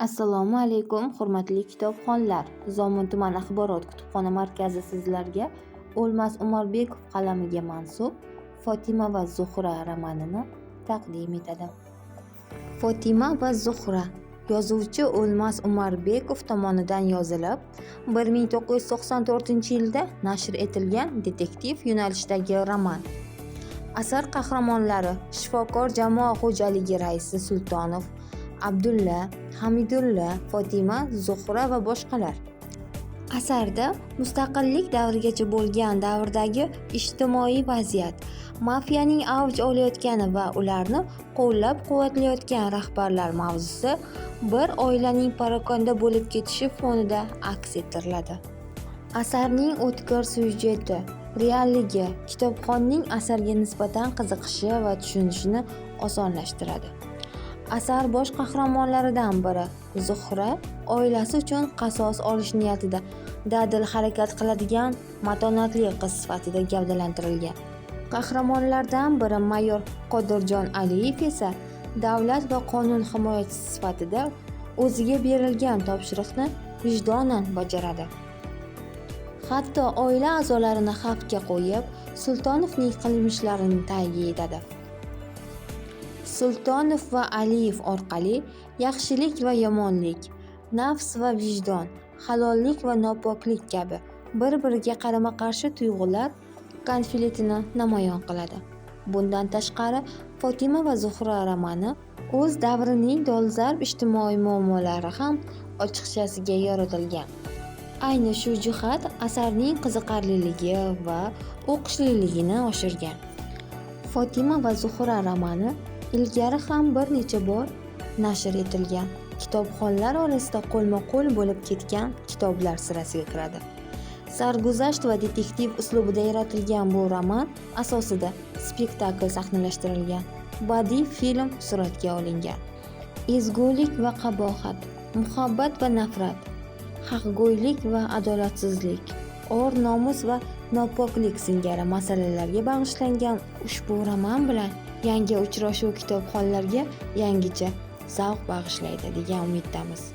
Assalomu alaykum, hurmatli kitobxonlar! Zomin tuman axborot kutubxona markazi sizlarga O'lmas Umarbekov qalamiga mansub Fotima va Zuhra romanini taqdim etadi. Fotima va Zuhra yozuvchi O'lmas Umarbekov tomonidan yozilib, 1994-yilda nashr etilgan detektiv yo'nalishidagi roman. Asar qahramonlari shifokor, jamoa xo'jaligi raisi Sultonov, Abdulla, Hamidulla, Fotima, Zuhra va boshqalar. Asarda mustaqillik davrigacha bo'lgan davrdagi ijtimoiy vaziyat, mafiyaning avj olayotgani va ularni qo'llab-quvvatlayotgan rahbarlar mavzusi bir oilaning parokanda bo'lib ketishi fonida aks ettiriladi. Asarning o'tkir syujeti, realligi kitobxonning asarga nisbatan qiziqishi va tushunishini osonlashtiradi. Asar bosh qahramonlaridan biri Zuhra oilasi uchun qasos olish niyatida dadil harakat qiladigan matonatli qiz sifatida gavdalantirilgan. Qahramonlardan biri mayor Qodirjon Aliyev esa davlat va qonun himoyachisi sifatida o'ziga berilgan topshiriqni vijdonan bajaradi. Hatto oila a'zolarini xavfga qo'yib, Sultonovning qilmishlarini tagiga yetadi. Sultonov va Aliyev orqali yaxshilik va yomonlik, nafs va vijdon, halollik va nopoklik kabi bir-biriga qarama-qarshi tuyg'ular konfliktini namoyon qiladi. Bundan tashqari, Fotima va Zuhra romani o'z davrining dolzarb ijtimoiy muammolari ham ochiqchasiga yoritilgan. Ayni shu jihat asarning qiziqarliligi va o'qishliligini oshirgan. Fotima va Zuhra romani ilgari ham bir necha bor nashr etilgan. Kitobxonlar orasida qo'lma-qo'l bo'lib ketgan kitoblar sirasiga kiradi. Sarguzasht va detektiv uslubida yaratilgan bu roman asosida spektakl sahnalashtirilgan, badiiy film suratga olingan. Ezgulik va qabohat, muhabbat va nafrat, haqgo'ylik va adolatsizlik, or-nomus va nopoklik singari masalalarga bag'ishlangan ushbu roman bilan yangi uchrashuv kitobxonlarga yangicha zavq bag'ishlaydi degan umiddamiz.